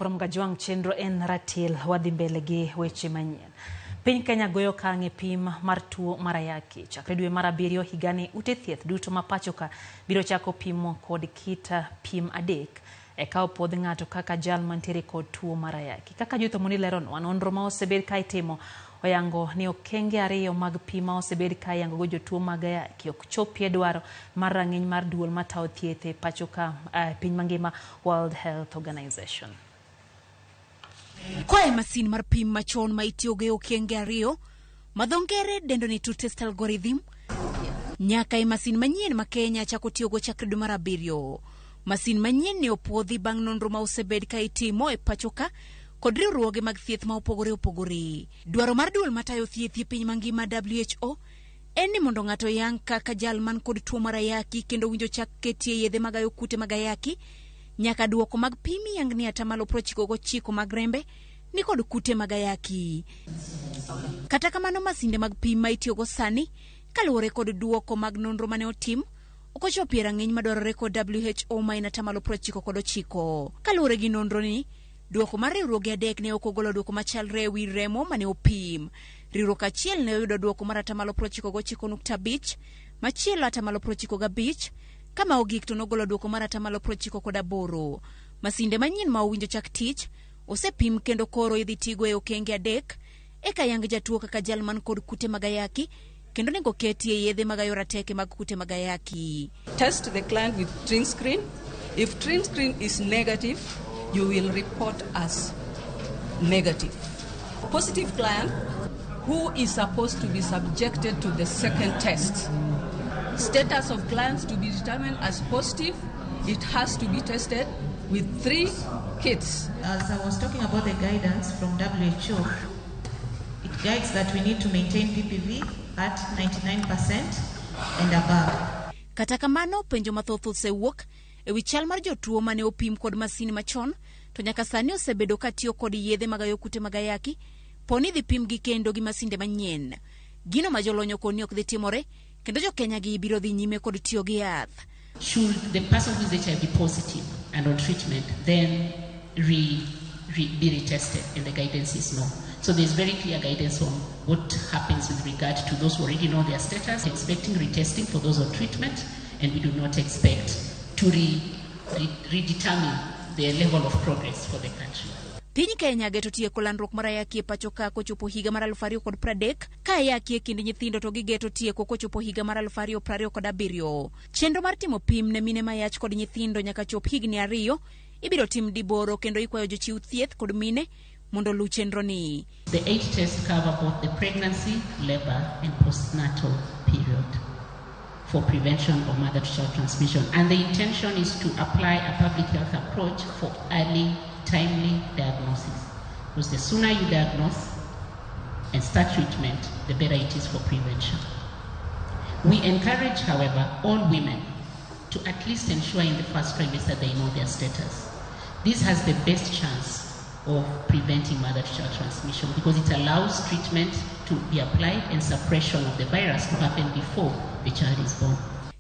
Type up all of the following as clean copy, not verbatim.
From Gajwang' chenro en ratil wadhi mbele gi weche manyien. Piny Kenya goyo okang' e pim mar tuo mar ayaki. Chakre dwe mar abiriyo higani ute thieth duto ma pachoka biro chako pimo kod kit pim adek eka opuodh ng'ato kaka jal mantiere kod tuo mar ayaki. Kaka Judith Omondi leronwa, nonro ma osebed ka itimo oyango ni okenge ariyo mag pim ma osebed ka iyangogo jotuo mag ayaki ok chopie dwaro mar rang'iny mar duol matayo thieth e pachoka piny mangima World Health Organization. Koa e masin mar pim machon ma itiyogo e okenge ariyo ma dho ngere dendo ni two test algorithm nyaka e masin manyien ma Kenya chako tiyogo chakre dwe mar abiriyo. Masin manyien ne opuodhi bang' nonro ma osebed ka itimo e pachoka kod riwruoge mag thieth ma opogore opogore. Dwaro mar duol matayo thieth e piny mangima WHO en ni mondo ng'ato oyang kaka jal man kod tuo mar ayaki kendo winjo chak ketie yedhe magayo kute mag ayaki, nyaka duoko mag pim yang ni atamalo 99 mag rembe ni kod kute mag ayaki. Kata kamano, masinde mag pim ma itiyogo sani kaluwore kod duoko mag nonro mane otim ok ochopo e rang'iny madwarore kod WHO ma en atamalo 99. Kaluwore gi nonro ni, duoko mar riwruoge adek ne ok ogolo duoko machalre e wi remo mane opim. Riwruok achiel ne oyudo duoko mar atamalo 99.5, machielo atamalo 95, kama ogik to nogolo duoko mar atamalo 98. Masinde manyien ma owinjo chak tich osepim kendo koro idhi tigo e okenge adek eka yang jatuo kaka jal man kod kute mag ayaki kendo onego ketie yedhe magayo rateke mag kute mag ayaki. Test the client with TrinScreen. If TrinScreen is negative, you will report as negative. Positive client who is supposed to be subjected to the second test. Status of clients to be determined as positive, it has to be tested with 3 kits. As I was talking about the guidance from WHO, it guides that we need to maintain PPV at 99% and above. Kata kamano, penjo mathoth osewuok e wi chal mar jotuo mane opim kod masin machon to nyaka sani osebedo ka tiyo kod yedhe magayo kute mag ayaki po ni dhi pimgi kendo gi masinde manyien. Gino ma jolony okoni ni ok dhi timore kendo jo-Kenya gi biro dhi nyime kod tiyo gi yath. Should the person who is HIV positive and on treatment then be retested, and the guidance is no. So there's very clear guidance on what happens with regard to those who already know their status, expecting retesting for those on treatment, and we do not expect to redetermine the level of progress for the country. Piny Kenya geto tieko landruok mar ayaki e pacho ka kochopo higa mar 2030, ka ayaki e kind nyithindo to gigeto tieko kochopo higa mar 2027. Chenro mar timo pim ne mine mayach kod nyithindo nyaka chop higni 2 ibiro tim diboro kendo ikwayo jochiw thieth kod mine mondo oluw chenro ni. The 8 tests cover both the pregnancy, labor and postnatal period for prevention of mother-to-child transmission, and the intention is to apply a public health approach for early, timely diagnosis. Because the sooner you diagnose and start treatment, the better it is for prevention. We encourage, however, all women to at least ensure in the first trimester they know their status. This has the best chance of preventing mother-to-child transmission because it allows treatment to be applied and suppression of the virus to happen before the child is born.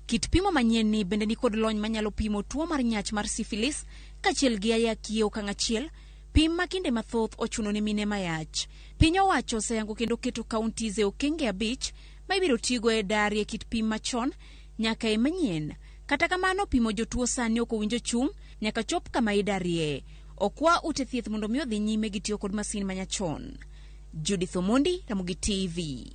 Kit pimo manyien ni bende ni kod lony manyalo pimo tuo mar nyach mar syphilis kaachiel gi ayaki e okang' achiel, pim ma kinde mathoth ochuno ne mine mayach. Piny owacho oseyango kendo keto counties e okenge 5 ma ibiro tigo e dar e kit pim machon nyaka e manyien. Kata kamano, pimo jotuo sani ok owinjo chung' nyaka chop kama idarie. Okwa ute thieth mondo mi odhi nyime gi tiyo kod masin manyachon. Judith Omondi, Ramogi TV.